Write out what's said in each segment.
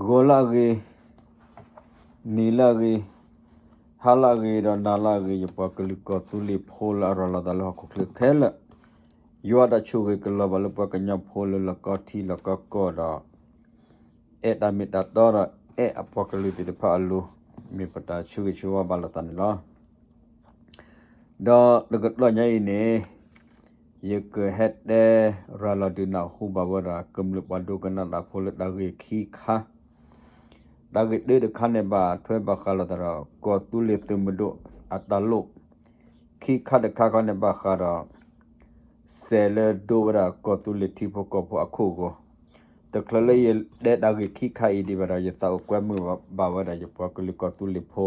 ဂီၤလၢအဂ့ၤ, နံၤလၢအဂ့ၤ, ဟါလၢအဂ့ၤ ဒီးနၤလၢအဂ့ၤ ယပှၤကလုာ်ကီၢ်သူလ့ၤဖိလၢအရၤလီၤသးလၢဟီၣ်ခိၣ်ချၢခဲလၢာ်, ယွၤတၢ်ဆိၣ်ဂ့ၤကလီၤဘၣ်လၢပှၤကညီဖိလၢလီၢ်ကီထံလီၢ်ကီကီၢ်ဒီး အဲၣ်တၢ်မ့ၢ်တၢ်တီဒီးအဲၣ်အပှၤကလုာ်သ့ၣ်တဖၣ်အလိၤ, မ့ၢ်ပတၢ်ဆၢဂ့ၤဆၢဝါဘၣ်လိာ်သးန့ၣ်လီၤ. ဒီးတကတီၢ်ညါအံၤန့ၣ် ယကဟဲတဲရၤလီၤဒုးနၢ်ဟူဘၣ်ဝဲဒၣ် ကမျၢၢ်ပှၤဒိကနၣ်တၢ်ဖိလၢတၢ်ဂ့ၢ်ခံခါ, တၢ်ဂ့ၢ်တၢတခါန့ၣ်ဘၣ်ထွဲဘၣ်ဃးလိာ်သးဒီး ကီၢ်သူလ့ၤသုးမုၢ်ဒိၣ်အတၢ်လိၣ်, ခံခါတခါခီန့ၣ်ဘၣ်ဃးဒီး စဲးလၢဒိဝဲဒၣ်ကီၢ်သူလ့ၤထံဖိကီၢ်ဖိအခိၣ်ဂီၤ, တချုးလၢယတဲတၢ်ဂ့ၢ်ခံခါအံၤဒံးဘၣ်ဒီး ယသးအိၣ်ကွဲမုာ်ဘၣ်ဝဲဒၣ်ယပှၤကလုာ်ကီၢ်သူလ့ၤဖိ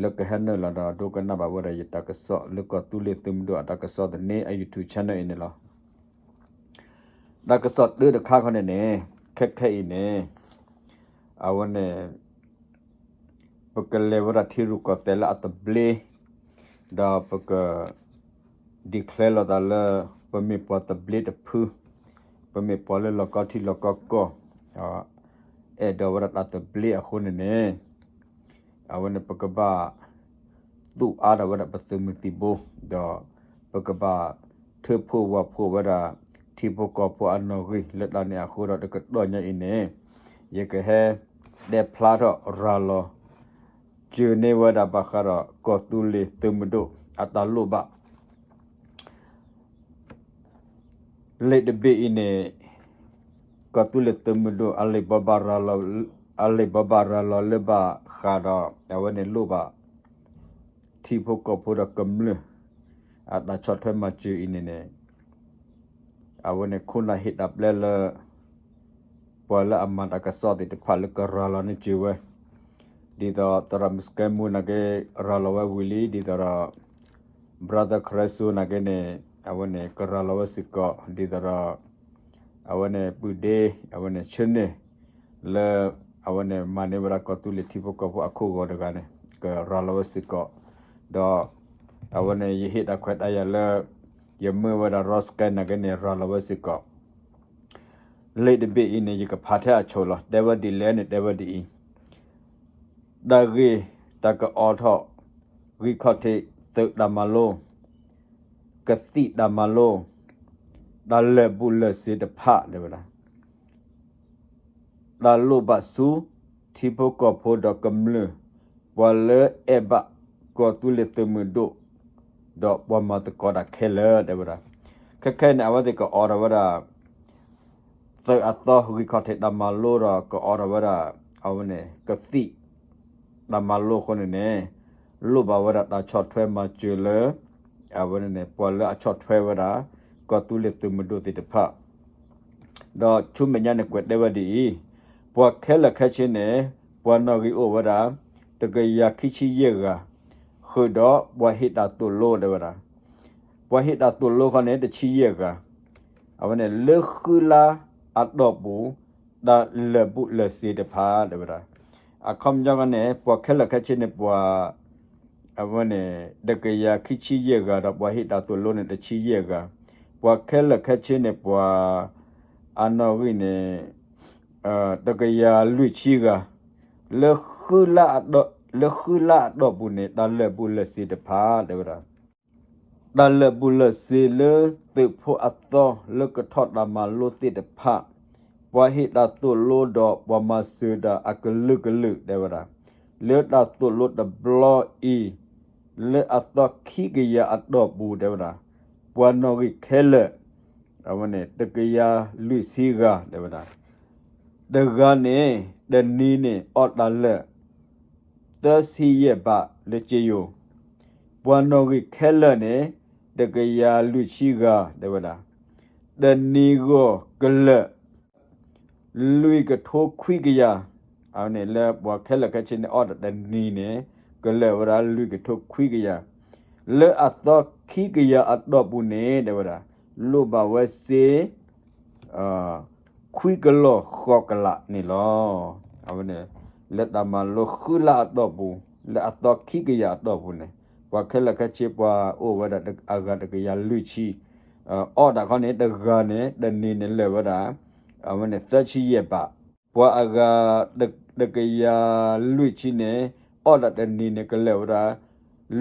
လၢကဟဲနုာ်လီၤဒီးဒိကနၣ်ဘၣ်ဝဲဒၣ်ယတၢ်ကစီၣ်လၢကီၢ်သူလ့ၤသုးမုၢ်ဒိၣ်အတၢ်ကစီၣ်သန့အ YouTube channel အံၤန့ၣ်လီၤ. တၢ်ကစီၣ်တၢတခါခီန့ၣ်န့ၣ်, ခဲခဲအံၤန့ၣ် အဝဲန့ၣ် ပကလဲၤဝဲဒၣ်ထံရူၢ်ကီၢ်သဲးလၢအသဘျ့, ဒီးပက declare လိာ်သးလၢ ပမ့ၢ်ပှၤသဘျ့တဖု, ပမ့ၢ်ပှၤလၢလီၢ်ကီထံလီၢ်ကီကီၢ် အဲၣ်ဒိးဝဲဒၣ်တၢ်သဘျ့အဃိန့ၣ်န့ၣ်, အဝဲန့ၣ်ပကဘၣ် သူၣ်အါထီၣ်ဝဲဒၣ်ပသုးမုၢ်သံၣ်ဘိ, ဒီးပကဘၣ်ထၢဖှိၣ်ဝၢ်ဖှိၣ်ဝဲဒၣ် ထံဖိကီၢ်ဖိအနီၣ်ဂံၢ်လၢတၢ်န့ၣ်အဃိဒီး တကတီၢ်ညါအံၤန့ၣ် ယကဟဲ တဲဖျါထီၣ်ရၤလီၤ စၢၤန့ၢ်ဝဲဒၣ်ဘၣ်ဃးဒီးကီၢ်သူလ့ၤသုးမုၢ်ဒိၣ်အတၢ်လိၣ်ဘၣ် လံာ်တဘ့ၣ်အံၤန့ၣ် ကီၢ်သူလ့ၤသုးမုၢ်ဒိၣ် အလံာ်ဘိးဘၣ်ရၤလီၤလၢဘၣ်ဃးဒီး အဝဲန့ၣ်လိၣ်ဘၣ် ထံဖိကီၢ်ဖိဒီးကမျၢၢ် အတၢ်ဆီၣ်ထွဲမၤစၢၤအံၤန့ၣ်န့ၣ် အဝဲန့ၣ်ခိၣ်နၢ်ဟ့ၣ်တၢ်ပျဲလၢ ပှၤလၢအမၤတၢ်ကစီၣ်သ့ၣ်တဖၣ်လၢကရၤလီၤန့ၢ်စၢၤဝဲ, ဒ်သိးသရၣ်မုၣ်စကဲမူနာ်က့ ရၤလီၤဝဲဝံၤလံ, ဒ်သိးဒီး brother ခရၢစိနာ်က့န့ၣ် အဝဲန့ၣ်ကရၤလီၤဝဲစ့ၢ်ကီး, ဒ်သိးဒီး အဝဲန့ၣ်ပုၢ်ဒ့ အဝဲန့ၣ်ဆၢန့ၢ် လၢ အဝဲန့ၣ်မၤန့ၢ်ဝဲဒၣ်ကီၢ်သူလ့ၤထံဖိကီၢ်ဖိအခိၣ်ဂီၤတဂၤန့ၣ် ကရၤလီၤဝဲစ့ၢ်ကီး, ဒီး အဝဲန့ၣ်ယဟ့ၣ်တၢ်ခွဲးတၢ်ယာ်လၢ ယမၢဝဲဒၣ် Ross Sky နာ်က့န့ၣ် ရၤလီၤဝဲစ့ၢ်ကီး လံာ်တဘ့ၣ်အံၤန့ၣ် ယကဖးထဲအဆိလီၤ. တဲဝဲဒ်လဲၣ်န့ၣ် တဲဝဲဒ်အံၤ, တၢ်ဂ့ၢ်တၢ်ကအိးထီၣ် ဂံၢ်ခီၣ်ထံးသုးတၢ်မၤလိ, ကသံၣ်တၢ်မၤလိ, တၢ်လၢာ်ဘူၣ်လၢာ်စ့တဖၣ် တဲဝဲဒၣ် တၢ်လိၣ်ဘၣ်ဆူ ထံဖိကီၢ်ဖိဒီးကမျၢၢ် ပှၤလၢအဲၣ်ဘၣ်ကီၢ်သူလ့ၤသုးမုၢ်ဒိၣ် ဒီးပှၤမၤသကိးတၢ်ခဲလၢာ် တဲဝဲဒၣ်. ခဲခဲအံၤန့ၣ် အဝဲသ့ၣ်ကအိးထီၣ်ဝဲဒၣ် သုးအသီ ဂံၢ်ခီၣ်ထံးတၢ်မၤလိဒီး ကအိးထီၣ်ဝဲဒၣ် အဝဲန့ၣ် ကသံၣ် တၢ်မၤလိအဃိန့ၣ်န့ၣ် လိၣ်ဘၣ်ဝဲဒၣ်တၢ်ဆီၣ်ထွဲမၤစၢၤလၢ အဝဲန့ၣ်န့ၣ် ပှၤလၢအဆီၣ်ထွဲဝဲဒၣ် ကီၢ်သူလ့ၤသုးမုၢ်ဒိၣ်သ့ၣ်တဖၣ် ဒီးဆူမဲာ်ညါန့ၣ် ကွဲးတဲဝဲဒ်အံၤ, ပှၤခဲလၢာ်ခဲဆ့န့ၣ် ပှၤနီၣ်ဂံၢ်အိၣ်ဝဲဒၣ် တကယၤခံဆံယဲၢ်ဂၤ, ဃုာ်ဒီးပှၤဟ့ၣ်တၢ်သိၣ်လိတဲဝဲဒၣ်. ပှၤဟ့ၣ်တၢ်သိၣ်လိခီန့ၣ် တဆံယဲၢ်ဂၤ, အဝဲန့ၣ်လၢဃုလါအတီၢ်ပူၤ တၢ်လၢာ်ဘူၣ်လၢာ်စ့တဖၣ်တဲဝဲဒၣ်. အခီပညီန့ၣ် ပှၤခဲလၢာ်ခဲဆ့န့ၣ် ပှၤ အဝဲန့ၣ် တကယၤခံဆံယဲၢ်ဂၤဒီး ပှၤဟ့ၣ်တၢ်သိၣ်လိန့ၣ် တဆံယဲၢ်ဂၤ, ပှၤခဲလၢာ်ခဲဆ့န့ၣ် ပှၤ အနီၣ်ဂံၢ်န့ၣ် တကယၤလွံၢ်ဆံဂၤ, လၢ လၢဃုလါအတီၢ်ပူၤန့ၣ် တၢ်လၢာ်ဘူၣ်လၢာ်စ့တဖၣ်တဲဝဲဒၣ်. တၢ်လၢာ်ဘူၣ်လၢာ်စ့လၢသုးဖိအသီလၢကထီၣ်တၢ်မၤလိသ့ၣ်တဖၣ်, ပှၤဟ့ၣ်တၢ်သိၣ်လိဒီးပှၤမၤစၢၤတၢ်အကလုာ်ကလုာ်တဲဝဲဒၣ်. လၢတၢ်သိၣ်လိတဘျီအံၤ လၢအသီခံကယၤအတီၢ်ပူၤတဲဝဲဒၣ်, ပှၤနီၣ်ဂံၢ်ခဲလၢာ် အဝဲန့ၣ် တကယၤလွံၢ်ဆံဂၤတဲဝဲဒၣ်. တဂၤန့ၣ် တနံၤန့ၣ် အီၣ်တၢ်လၢာ် သၢဆံယဲၢ်ဘး လၢစ့ယိၤ, ပှၤနီၣ်ဂံၢ်ခဲလၢာ်န့ၣ် တကယၤလွံၢ်ဆံဂၤတဲဝဲဒၣ်. တနံၤဂီၢ်ကလၢာ် လွံၢ်ကထိခွံကယၤ, အဝဲန့ၣ်လၢပှၤခဲလၢာ်ခဲဆ့န့ၣ် အီၣ်တၢ်တနံၤန့ၣ် ကလၢာ်ဝဲဒၣ်လွံၢ်ကထိခွံကယၤ, လၢအသီခံကယၤအတီၢ်ပူၤန့ၣ်တဲဝဲဒၣ် လိၣ်ဘၣ်ဝဲစ့ ခွံကလီၢ်ဃိးကလးန့ၣ်လီၤ. အဝဲန့ၣ် လၢတၢ်မၤလိဃုလါအတီၢ်ပူၤ လၢအသီခံကယၤအတီၢ်ပူၤန့ၣ် ပှၤခဲလၢာ်ခဲဆ့ပှၤအိၣ်ဝဲဒၣ်အဂၤတကယၤလွံၢ်ဆံ, အီၣ်တၢ်ခီန့ၣ် တဂၤန့ၣ် တနံၤန့ၣ်လၢာ်ဝဲဒၣ် အဝဲန့ၣ်သၢဆံယဲၢ်ဘး ပှၤအဂၤတကယၤလွံၢ်ဆံန့ၣ် အီၣ်ဒၣ်တနံၤန့ၣ် ကလဲၤဝဲဒၣ်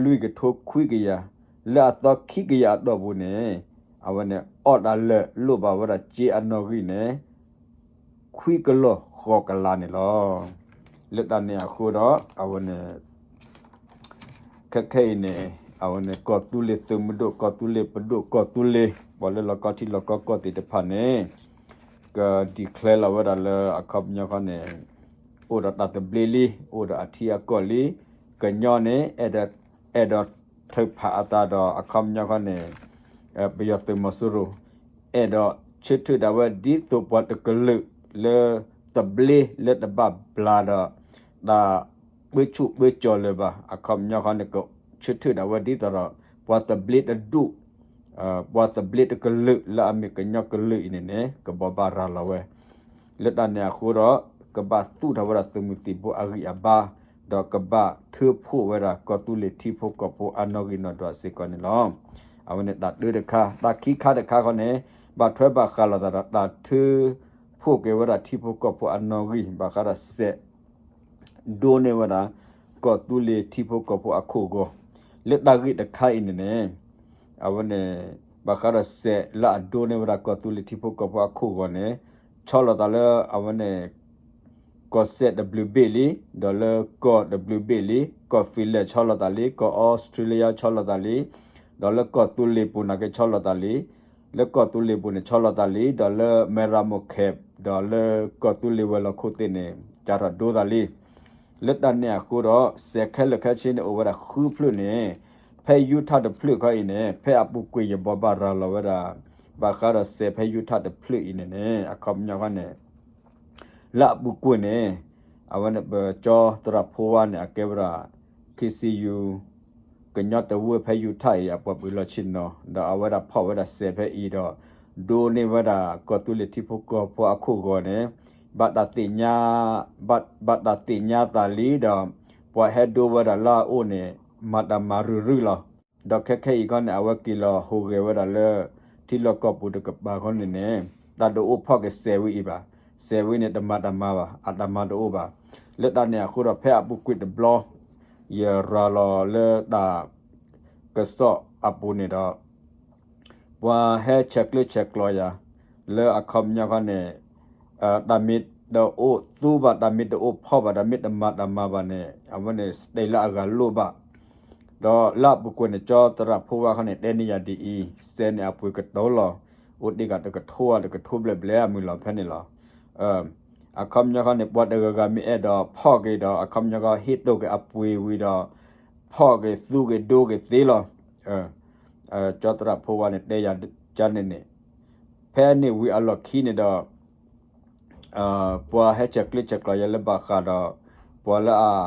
လွံၢ်ကထိခွံကယၤ, လၢအသီခံကယၤအတီၢ်ပူၤန့ၣ် အဝဲန့ၣ်အီၣ်တၢ်လၢာ်လိၣ်ဘၣ်ဝဲဒၣ်စ့အနီၣ်ဂံၢ်န့ၣ် ခွံကလီၢ်ဃိးကလးန့ၣ်လီၤ. လၢတၢ်န့ၣ်အဃိဒီး အဝဲန့ၣ် ခဲခဲအံၤန့ၣ် အဝဲန့ၣ် ကီၢ်သူလ့ၤသုးမုၢ်ဒိၣ် ကီၢ်သူလ့ၤပဒိၣ် ကီၢ်သူလ့ၤ ပှၤလၢလီၤကီထံလီၤကီကီၢ်သ့ၣ်တဖၣ်န့ၣ် က declare လီၤဝဲဒၣ်လၢအခီပညီခီန့ၣ် အိၣ်ဒီးတၢ်သဘျ့လံ အိၣ်ဒီးအထံအကီၢ်လံ. ကညီန့ၣ် အဲၣ်ဒိးထုးဖးအသးဒီးအခီပညီခီန့ၣ် ပယီၤသုးမီၤစိရိၤ အဲၣ်ဒိးဆၢထၢၣ်ဒၣ်ဝဲဒ်သိးပှၤတကလုာ်လၢသဘျ့လၢတဘၣ်ဘျါဒီး တၢ်ပၢဆူၣ်ပၢကၠီၤလၢၤဘၣ်. အခီပညီခီန့ၣ် ကဆၢထၢၣ်ဒၣ်ဝဲဒ်သိးဒီး ပှၤသဘျ့တဒူၣ် ပှၤသဘျ့တကလုာ်လၢအမ့ၢ်ကညီကလုာ်အံၤန့ၣ်န့ၣ် ကဘိးဘၣ်ရၤလီၤဝဲ. လၢတၢ်န့ၣ်အဃိဒီး ကဘၣ်သူၣ်ထီၣ်ဝဲဒၣ်သုးမုၢ်သံၣ်ဘိအဂံၢ်အဘါ, ဒီးကဘၣ်ထၢဖှိၣ်ဝဲဒၣ်ကီၢ်သူလ့ၤထံဖိကီၢ်ဖိအနီၣ်ဂံၢ်နီၣ်ဒွးစ့ၢ်ကီးန့ၣ်လီၤ. အဝဲန့ၣ်တၢ်တၢတခါ, တၢ်ခံခါတခါဃီန့ၣ် ဘၣ်ထွဲဘၣ်ဃးလိာ်သးဒီးတၢ်ထၢဖှိၣ်က့ၤဝဲဒၣ်ထံဖိကီၢ်ဖိအနီၣ်ဂံၢ် ဘၣ်ဃးဒီးစဲး ဒိန့ၢ်ဝဲဒၣ် ကီၢ်သူလ့ၤထံဖိကီၢ်ဖိအခိၣ်ဂီၤ, လၢတၢ်ဂ့ၢ်တခါအံၤန့ၣ်န့ၣ် အဝဲန့ၣ် ဘၣ်ဃးဒီးစဲးလၢအဒိန့ၢ်ဝဲဒၣ်ကီၢ်သူလ့ၤထံဖိကီၢ်ဖိအခိၣ်ဂီၤန့ၣ် ဆီလီၤသးလၢအဝဲန့ၣ် ကီၢ်စဲးတဘျုးဘ့ၣ်လံ, ဒီးလၢကီၢ်တဘျုးဘ့ၣ်လံ, ကီၢ် Finland ဆီလီၤသးလံ, ကီၢ် Australia ဆီလီၤသးလံ, ဒီးလၢကီၢ်သူလ့ၤပူၤနာ်က့ဆီလီၤသးလံ, လၢကီၢ်သူလ့ၤပူၤန့ၣ်ဆီလီၤသးလံ, ဒီးလၢမဲရမိၢ်ခဲး ဒီးလၢကီၢ်သူလ့ၤဝဲၤလီၢ်ခိၣ်သ့ၣ်န့ၣ် ကၢ်ထီၣ်ဒိသးလံ. လၢတၢ်န့ၣ်အဃိဒီး စဲးခဲလၢာ်ခဲဆ့န့ၣ် အိၣ်ဝဲဒၣ်ဃုဖျၢၣ်န့ၣ် ဖဲယူထၣ်တဖျၢၣ်ခီအံၤန့ၣ် ဖဲအပူၤကွံာ်ယဘိးဘၣ်ရၤလီၤဝဲဒၣ် ဘၣ်ဃးဒီးစဲးဖဲယူထၣ်တဖျၢၣ်အံၤန့ၣ်န့ၣ် အခီပညီခီန့ၣ် လၢအပူၤကွံာ်န့ၣ် အဝဲန့ၣ်ပကၠီသရၣ်ဖိဝါန့ၣ် အကဲဝဲဒၣ် KCU ကညီတဝၢဖဲယူထၣ်အံၤ အပှၤပၢၤလီၢ်ဆ့ၣ်နီၤ ဒီးအဝဲဒၣ်ဖီၣ်ဝဲဒၣ်စဲးဖဲအံၤဒီး ဒိန့ၢ်ဝဲဒၣ်ကီၢ်သူလ့ၤထံဖိကီၢ်ဖိအခိၣ်ဂီၤန့ၣ် ဘၣ်တၢ်သ့ၣ်ညါ ဘၣ်တၢ်သ့ၣ်ညါသးလံဒီး ပှၤဟဲဒိဝဲဒၣ်လၢအအိၣ်န့ၣ် မၤတၢ်မၤရုၢ်ရုၢ်လီၤ. ဒီးခဲခဲအံၤခီန့ၣ် အဝဲက့ၤလီၤဟူးဂဲၤဝဲဒၣ်လၢ ထံလီၢ်ကီၢ်ပူၤတကပၤခီန့ၣ်န့ၣ် တၢ်တအိၣ်ဖီၣ်က့ၤစဲးဝဲအံၤဘၣ်. စဲးဝဲန့ၣ်တမၤတၢ်မၤဘၣ်, အတၢ်မၤတအိၣ်ဘၣ်. လၢတၢ်န့ၣ်အဃိဒီး ဖဲအပူၤကွံာ်တဘျီ ယရၤလီၤလၢတၢ်ကစီၣ်အပူၤန့ၣ်ဒီး ပှၤဟဲဆဲးကျၢဆဲးကျိးယၤ လၢအခီပညီခီန့ၣ် တၢ်မ့ၢ်တအိၣ်သူဘၣ်, တၢ်မ့ၢ်တအိၣ်ဖီၣ်ဘၣ်, တၢ်မ့ၢ်တမၤတၢ်မၤဘၣ်န့ၣ် အဝဲန့ၣ် state လၢအဂၤလိၣ်ဘၣ်. ဒီးလၢအပူၤကွံာ်န့ၣ် ကၠီသရၣ်ဖိဝါခီန့ၣ် တဲန့ၢ်ယၤဒ်အံၤ, စဲးန့ၣ်အပှ့ၤကတီၤလီၤ, အိၣ်တ့ၢ်ဂၤတကထိဧါ တကထိဘျဲၣ်ဘျဲၣ်အမုၢ်လီၤဖဲန့ၣ်လီၤ. အခီပညီခီန့ၣ် ပှၤတဂၤဂၤမ့ၢ်အဲၣ်ဒိးဖီၣ်က့ၤဒီး အခီပညီခီဟ့ၣ်တိၢ်က့ၤအပှ့ၤဝံၤဒီး ဖီၣ်က့ၤသူက့ၤဒိက့ၤသ့လီၤ. ကၠီသရၣ်ဖိဝါန့ၣ် တဲယၤကန့ၣ်န့ၣ် ဖဲန့ၣ်ဝံၤအလီၢ်ခံန့ၣ်ဒီး ပှၤဟဲဆဲးကျၢဆဲးကျိးယၤလၢဘၣ်ဃးဒီး ပှၤလၢအ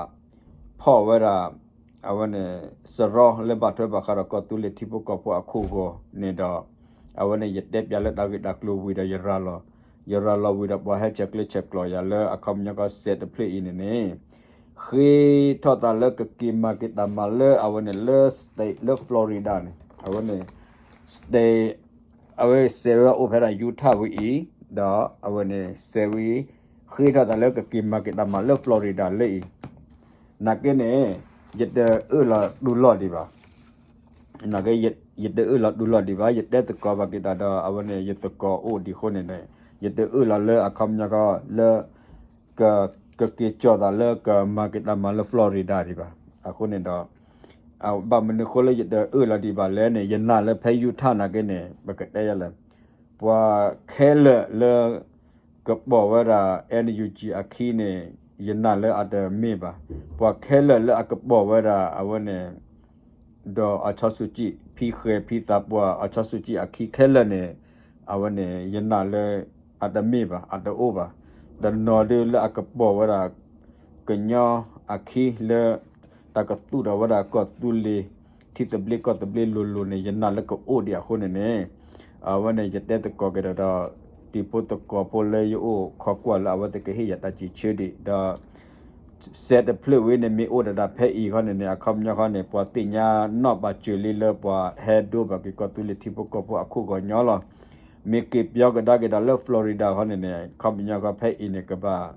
ဖီၣ်ဝဲဒၣ် အဝဲန့ၣ် စရီလၢဘၣ်ထွဲဘၣ်ဃးဒီးကီၢ်သူလ့ၤထံဖိကီၢ်ဖိအခိၣ်ဂီၤန့ၣ်ဒီး အဝဲန့ၣ် ယတဲပျးလၢတၢ်ဂ့ၢ်တၢ်ကျိၤဝံၤဒီးယရၤလီၤ, ယရၤလီၤဝံၤဒီးပှၤဟဲဆဲးကျၢဆဲးကျိးယၤလၢအခီပညီခီစဲးတဖျၢၣ်အံၤန့ၣ်န့ၣ် ဃ့ထီၣ်သးလၢကက့ၤမၤက့ၤတၢ်မၤလၢအဝဲန့ၣ်လၢ state လၢ Florida န့ၣ် အဝဲန့ၣ် state အဝဲစဲးဝဲအိၣ်ဖဲဒၣ် Utah ဝဲအံၤ, ဒီးအဝဲန့ၣ်စဲးဝဲအံၤ ဃ့ထီၣ်သးလၢကက့ၤမၤက့ၤတၢ်မၤလၢ Florida လၢအံၤ, နာ်က့န့ၣ် ယတအၢၣ်လီၤတူၢ်လိာ်ဒံးဘၣ်. နာ်က့ ယတအၢၣ်လီၤတူၢ်လိာ်ဒံးဘၣ်, ယတဲသကိးဘၣ်က့ၤတၢ်ဒီး အဝဲန့ၣ် ယသကိးအိၣ်ဒံးအဃိန့ၣ်န့ၣ် ယတအၢၣ်လီၤလၢအခီပညီခီလၢ က ကက့ၤကၠီၣ်သးလၢကမၤက့ၤတၢ်မၤလၢ Florida ဒံးဘၣ်. အဃိန့ၣ်ဒီး ဘၣ်မနုၤဃိလၢယတအၢၣ်လီၤဒံးဘၣ်လဲၣ်န့ၣ် ယနာ်လၢဖဲ Utah နာ်က့န့ၣ် ပကတဲယလဲၣ်, ပှၤခဲလၢာ်လၢ ကပိာ်ဝဲဒၣ် NUG အခံန့ၣ် ယနာ်လၢအတမ့ၢ်ဘၣ်. ပှၤခဲလၢာ်လၢအကပိာ်ဝဲဒၣ်အဝဲန့ၣ် ဒီးအီၤဆီစူးကံး ဖံဃဲၤဖံသးပှၢ် အီၤဆီစူးကံးအခံခဲလၢာ်န့ၣ် အဝဲန့ၣ် ယနာ်လၢအတမ့ၢ်ဘၣ်, အတအိၣ်ဘၣ်. တနီၤဒုလၢအကပိာ်ဝဲဒၣ် ကညီအခံလၢ တၢ်ကသူၣ်ထီၣ်ဝဲဒၣ်ကီၢ်သူလ့ၤ ထံသဘျ့ကီၢ်သဘျ့လိၤလိၤန့ၣ် ယနာ်လၢကအိၣ်ဒံးအဃိန့ၣ်န့ၣ် အဝဲန့ၣ် ယတဲသကိးက့ၤဒီး တံၤဖိသကိးဖိလၢယအိၣ်ခိးကွၢ်လၢအဝဲသ့ၣ်ကဟ့ၣ်ယၤတၢ်စံးဆၢဒံးဒီး စဲးတဖျၢၣ်ဝဲန့ၣ် မ့ၢ်အိၣ်ဒၣ်ဒၣ်ဖဲအံၤခီန့ၣ်န့ၣ် အခီပညီခီန့ၣ် ပှၤသ့ၣ်ညါနီၣ်ဘၣ်စၢၤလံလၢပှၤဟဲဒိဘၣ်က့ၤကီၢ်သူလ့ၤထံဖိကီၢ်ဖိအခိၣ်ဂီၤညီလီၤ. မ့ၢ်က့ၤပၠီကဒါက့ၤဒီးလၢ Florida ခီန့ၣ်န့ၣ် အခီပညီခီဖဲအံၤန့ၣ် ကဘၣ်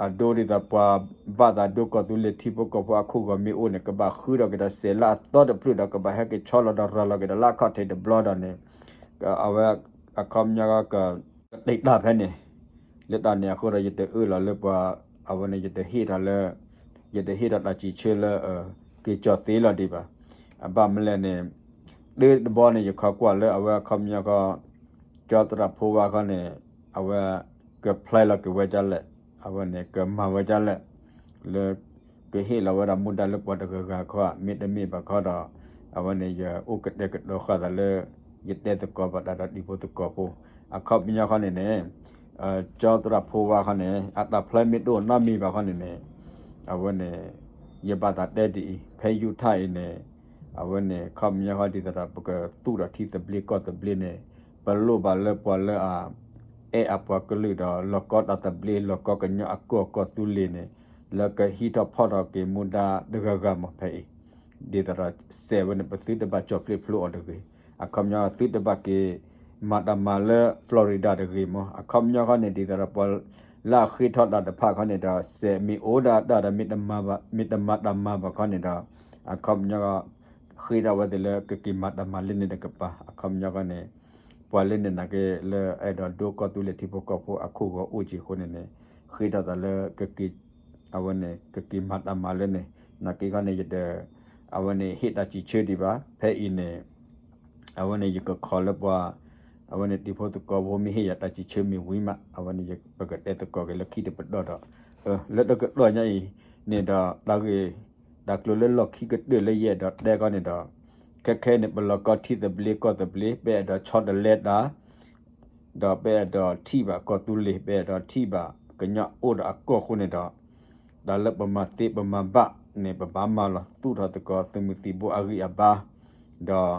အဒိဒ်သိးပှၤဘၣ်သးဒိကီၢ်သူလ့ၤထံဖိကီၢ်ဖိအခိၣ်ဂီၤမ့ၢ်အိၣ်န့ၣ် ကဘၣ်ဃုထီၣ်က့ၤဒီးစဲးလၢအသီတဖျၢၣ်ဒီး ကဘၣ်ဟဲက့ၤဆီလီၤဒီးရၤလီၤက့ၤဒီးလၢအခီၣ်ထံးတဘျီဒီးန့ၣ် အဝဲ အခီပညီက ကတ့ၢ်တၢ်ဖဲန့ၣ် လၢတၢ်န့ၣ်အဃိဒီး ယတအၢၣ်လီၤလၢပှၤ အဝဲန့ၣ် ယတဟ့ၣ်ထီၣ်လၢ ယတဟ့ၣ်ထီၣ်တၢ်စံးဆၢလၢ က့ၤကၠီၤသ့လီၤဒံးဘၣ်. အဘၣ်မနုၤလဲၣ်န့ၣ် တၢ်တဘီန့ၣ် ယခီကွၢ်လၢအဝဲအခီပညီခီ ကၠီသရၣ်ဖိဝါခီန့ၣ် အဝဲ ကဖျဲလီၤက့ၤဝဲဒ်လဲၣ်, အဝဲန့ၣ် ကမၤဝဲဒ်လဲၣ် လၢ ကဟ့ၣ်လီၤဝဲဒၣ်မူဒါလၢပှၤတဂၤဂၤခီ မ့တမ့ၢ်ဘၣ်ခီဒီး အဝဲန့ၣ် ယအိၣ်ကတဲာ်ကတီၤဃာ်သးလၢ ယတဲသကိးဘၣ်တၢ်ဒီးတံၤဖိသကိးဖိ အခီပညီခီန့ၣ်န့ၣ် ကၠီသရၣ်ဖိဝါခီန့ၣ် အတၢ်ဖျဲမ့ၢ်တအိၣ်နီတမံၤဘၣ်ခီန့ၣ်န့ၣ် အဝဲန့ၣ် ယဘၣ်သးတဲဒ်အံၤ ဖဲယူထၣ်အံၤန့ၣ် အဝဲန့ၣ် အခီပညီခီဒ်သိးဒီး ပကသူၣ်ထီၣ်ထံသဘျ့ကီၢ်သဘျ့န့ၣ် ပလိၣ်ဘၣ်လၢပှၤလၢအ အဲၣ်အပှၤကလုာ်ဒီး လီၤကီတၢ်သဘျ့ လီၤကီကညီအကီၢ်ကီၢ်သူလ့ၤန့ၣ် လၢကဟံးထီၣ်ဖီၣ်ထီၣ်က့ၤမူဒါတဂၤဂၤမးဖဲအံၤ ဒ်သိးဒီးစဲးဝဲန့ၣ် ပသုတဘၣ်ကၠီၤဖျ့ဖျိအီၤတဂ့ၤ, အခီပညီသုတဘၣ်က့ၤ မၤတၢ်မၤလၢ Florida တဂ့ၤမး, အခီပညီခီန့ၣ် ဒ်သိးဒီးပှၤလၢအဃ့ထီၣ်တၢ်တဖၣ်ခီန့ၣ်ဒီး စဲးမ့ၢ်အိၣ်ဒၣ်တၢ်ဒီး မ့ၢ်တမၤတၢ်မၤဘၣ်ခီန့ၣ်ဒီး အခီပညီ ဃ့ထီၣ်ဝဲသ့ၣ်လၢကက့ၤမၤတၢ်မၤလၢန့ၣ်တကပၤ, အခီပညီခီန့ၣ် ပှၤလၢန့ၣ်နာ်က့လၢအဲၣ်ဒိးဒိကီၢ်သူလ့ၤထံဖိကီၢ်ဖိအခိၣ်ဂီၤအိၣ်က့ၤအဃိန့ၣ်န့ၣ် ဃ့ထီၣ်သးလၢ အဝဲန့ၣ် ကက့ၤမၤတၢ်မၤလၢန့ၣ် နာ်က့ခီန့ၣ် ယတ အဝဲန့ၣ် ဟ့ၣ်တၢ်စံးဆၢဒံးဘၣ်, ဖဲအံၤန့ၣ် အဝဲန့ၣ် ယကခီလၢပှၤ အဝဲန့ၣ် တံၤဖိသကိးဖိမ့ၢ်ဟ့ၣ်ယၤတၢ်စံးဆၢမ့ၢ်ဝံၤမး အဝဲန့ၣ် ပကတဲသကိးက့ၤလၢခံတပတီၢ်ဒီး လၢတကတီၢ်ညါအံၤန့ၣ်ဒီး တၢ်ဂ့ၢ် တၢ်ကျိၤလၢလီၢ်ခံကတၢၢ်လၢယအဲၣ်ဒိးတဲခီန့ၣ်ဒီး ခဲခဲအံၤန့ၣ် ပလီၤကီထံသဘျ့ကီၢ်သဘျ့ ပအဲၣ်ဒိးဆီတလဲတၢ် ဒီးပအဲၣ်ဒိးထံၣ်ဘၣ်ကီၢ်သူလ့ၤ ပအဲၣ်ဒိးထံၣ်ဘၣ်ကညီအိၣ်ဒီးအကီၢ်အဃိန့ၣ်ဒီး တၢ်လၢပမၤသ့ပမၤဘၣ်န့ၣ် ပဘၣ်မၤလီၤသူၣ်ထီၣ်သကိးသုးမုၢ်သံၣ်ဘိအဂံၢ်အဘါ ဒီး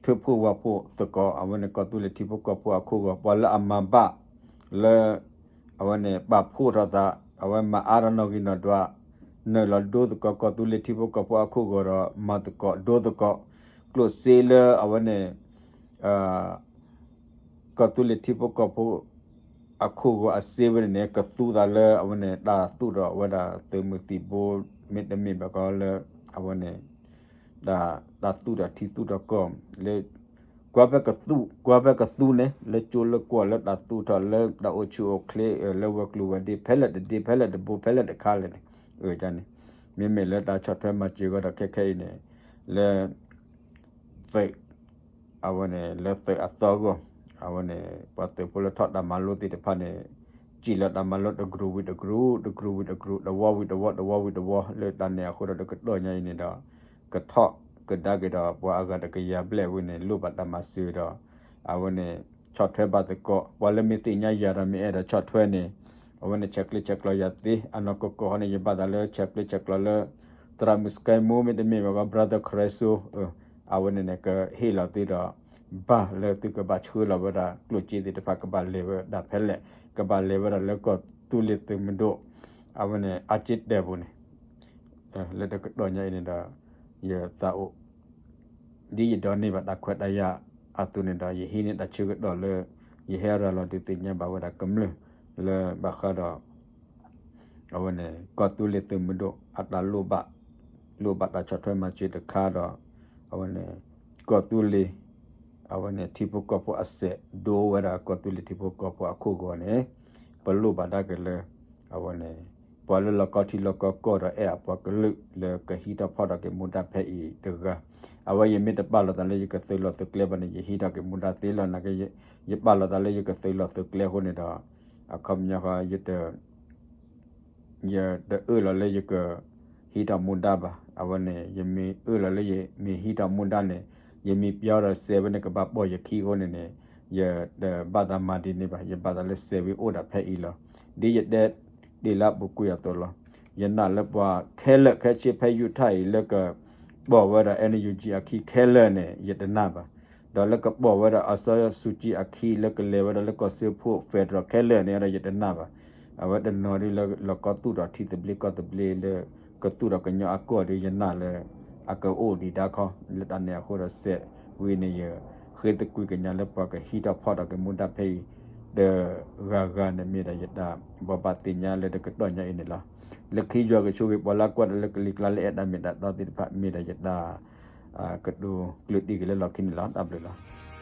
ထၢဖှိၣ်ဝါဖှိၣ်သကိး အဝဲန့ၣ် ကီၢ်သူလ့ၤထံဖိကီၢ်ဖိအခိၣ်ဂီၤ ပှၤလၢအမၤဘၣ်လၢ အဝဲန့ၣ် ပာ်ဖှိၣ်ထီၣ်သး အဝဲမၤအါထီၣ်နီၣ်ဂံၢ်နီၣ်ဒွး နုာ်လီၤဒိသကိး ကီၢ်သူလ့ၤထံဖိကီၢ်ဖိအခိၣ်ဂီၤဒီး မၤသကိးဒိသကိး ကျိၣ်စ့လၢအဝဲန့ၣ် ကီၢ်သူလ့ၤထံဖိကီၢ်ဖိ အခိၣ်ဂီၤအစ့ဝဲန့ၣ်န့ၣ် ကသူသးလၢအဝဲန့ၣ် တၢ်သူၣ်ထီၣ်ဝဲဒၣ်သုးမုၢ်သံၣ်ဘိ မ့တမ့ၢ်ဘၣ်ကီလၢ အဝဲန့ၣ် တၢ်သူၣ်ထီၣ်ထံသူၣ်ထီၣ်ကီၢ် လၢ ကွၢ်ဖဲကသူ ကွၢ်ဖဲကသူန့ၣ် လၢကၠိလၢကွီၢ်လၢတၢ်သူၣ်ထီၣ်လၢတၢ်အိၣ်ဆူၣ်အိၣ်ချ့ လၢဝဲၤကျိၤဝဲၤဒ့ ဖဲလဲၣ်တဒ့ ဖဲလဲၣ်တဘိ ဖဲလဲၣ်တခါလဲၣ်န့ၣ် န့ၣ် မ့မ့ၢ်လၢတၢ်ဆီၣ်ထွဲမၤစၢၤဂီၢ်ဒီးခဲခဲအံၤန့ၣ် လၢ သုး အဝဲန့ၣ် လၢသုးအသီအဂီၢ် အဝဲန့ၣ် ပှၤသုးဖိလၢထီၣ်တၢ်မၤလိသ့ၣ်တဖၣ်န့ၣ် စံၣ်လီၤတၢ်မၤလိတကရူၢ်ဝံၤတကရူၢ် တကရူၢ်ဝံၤတကရူၢ် တဝီဝံၤတဝီ တဝီဝံၤတဝီ လၢတၢ်န့ၣ်အဃိဒီး တကတီၢ်ညါအံၤန့ၣ်ဒီး ကထီၣ်ကဒါက့ၤဒီး ပှၤအဂၤတကယၤဘျဲၣ်ဝံၤန့ၣ် လိၣ်ဘၣ်တၢ်မၤစၢၤဒီး အဝဲန့ၣ် ဆီၣ်ထွဲဘၣ်သကိး ပှၤလၢမ့ၢ်သ့ၣ်ညါယၤဒီးမ့ၢ်အဲၣ်ဒိးဆီၣ်ထွဲန့ၣ် အဝဲန့ၣ် ဆဲးကျၢဆဲးကျိးယၤသ့ အနီၢ်ကီၢ်ကီၢ်ဟီန့ၣ် ယဘၣ်သးလၢဆဲးကျၢဆဲးကျိးလၢ သရၣ်မုၣ်စကဲမူ မ့တမ့ၢ်ဘၣ်ကီ brother Christo အဝဲန့ၣ်န့ၣ် ကဟ့ၣ်လီၤသုဒီး ဘၣ်လၢသုကဘၣ်ဆှၢလီၤဝဲဒၣ် ကျိၣ်စ့သ့ၣ်တဖၣ်ကဘၣ်လဲၤဝဲဒၣ်ဖဲလဲၣ် ကဘၣ်လဲၤဝဲဒၣ်လၢကီၢ်သူလ့ၤသုးမုၢ်ဒိၣ် အဝဲန့ၣ် အက့တၢၢ်ပူၤန့ၣ် လၢတကတီၢ်ညါအံၤန့ၣ်ဒီး ယသးအိၣ် ဒ်ယဒိးန့ၢ်ဘၣ်တၢ်ခွဲးတၢ်ယာ်အသိးန့ၣ်ဒီး ယဟံးန့ၢ်တၢ်ဆၢကတီၢ်လၢ ယဟဲရၤလီၤဒုးသ့ၣ်ညါဘၣ်ဝဲဒၣ်ကမျၢၢ် လၢဘၣ်ဃးဒီး အဝဲန့ၣ် ကီၢ်သူလ့ၤသုးမုၢ်ဒိၣ် အတၢ်လိၣ်ဘၣ် လိၣ်ဘၣ်တၢ်ဆီၣ်ထွဲမၤစၢၤတခါဒီး အဝဲန့ၣ် ကီၢ်သူလ့ၤ အဝဲန့ၣ် ထံဖိကီၢ်ဖိအစဲးဒိဝဲဒၣ် ကီၢ်သူလ့ၤထံဖိကီၢ်ဖိအခိၣ်ဂီၤန့ၣ် ပလိၣ်ဘၣ်ဒၣ်က့ၤလၢ အဝဲန့ၣ် ပှၤလၢလီၤကီထံလီၤကီကီၢ်ဒီးအဲၣ်အပှၤကလုာ်လၢကဟံးထီၣ်ဖီၣ်ထီၣ်က့ၤမူဒါဖဲအံၤတဂၤ အဝဲယမ့ၢ်တပာ်လီၤသးလၢယကသုးလီၢ်သုးကျဲဘၣ်န့ၣ် ယဟံးထီၣ်က့ၤမူဒါသ့လီၤ နာ်က့ ယပာ်လီၤသးလၢယကသုးလီၢ်သုးကျဲအဃိန့ၣ်ဒီး အခီပညီဃီ ယတ ယတအၢၣ်လီၤလၢယက ဟံးထီၣ်မူဒါဘၣ်. အဝဲန့ၣ် ယမ့ၢ်အၢၣ်လီၤလၢယမ့ၢ်ဟံးထီၣ်မူဒါန့ၣ် ယမ့ၢ်ပျီဒီးစဲးဝဲန့ၣ် ကဘၣ်ပိာ်ယခံအဃိန့ၣ်န့ၣ် ယတဘၣ်သးမၤဒ်န့ၣ်ဘၣ်. ယဘၣ်သးလၢစဲးဝံၤအိၣ်ဒၣ်ဖဲအံၤလီၤ. ဒ်ယတဲတ့ၢ်လၢအပူၤကွံာ်အသိးလီၤ. ယနာ်လၢပှၤခဲလၢာ်ခဲဆ့ဖဲယူထၣ်အံၤလၢက ပိာ်ဝဲဒၣ် NUG အခံခဲလၢာ်န့ၣ် ယတနာ်ဘၣ်. ဒီးလၢကပိာ်ဝဲဒၣ် အောင်ဆန်းစုကြည် အခံလၢကလဲၤဝဲဒၣ်လၢကီၢ်စၢဖှိၣ် federal ခဲလၢာ်န့ၣ်ဒီး ယတနာ်ဘၣ်. အဝဲတနီၤဒ်လၢလီၤကီသူၣ်ထီၣ်ထံသဘျ့ကီၢ်သဘျ့လၢ ကသူၣ်ထီၣ်ကညီအကီၢ်ဒီး ယနာ်လၢ အကအိၣ်ဒံးဒါခီ လၢတၢ်န့ၣ်အဃိဒီးစဲးဝံၤန့ၣ် ယဃ့သကွံာ်ကညးလၢပှၤကဟံးထီၣ်ဖီၣ်ထီၣ်က့ၤမူဒါဖဲအံၤ ဒီးဂၤဂၤန့ၣ် မ့ၢ်ဒီးယတၢ်ဘိးဘၣ်သ့ၣ်ညါလၢတကတီၢ်ညါအံၤန့ၣ်လီၤ. လၢခံယွၤကဆိၣ်ဂ့ၤပှၤလၢအကွၢ်တၢ်လၢကလံၤကျါလၢအဲၣ်တၢ်မ့ၢ်တၢ်တီသ့ၣ်တဖၣ် မ့ၢ်ဒီးယတၢ်ကတိၤကျၢၢ်တံၢ်က့ၤလၢလီၢ်ခံန့ၣ်လီၤ. တၢ်ဘျုးလီၤ.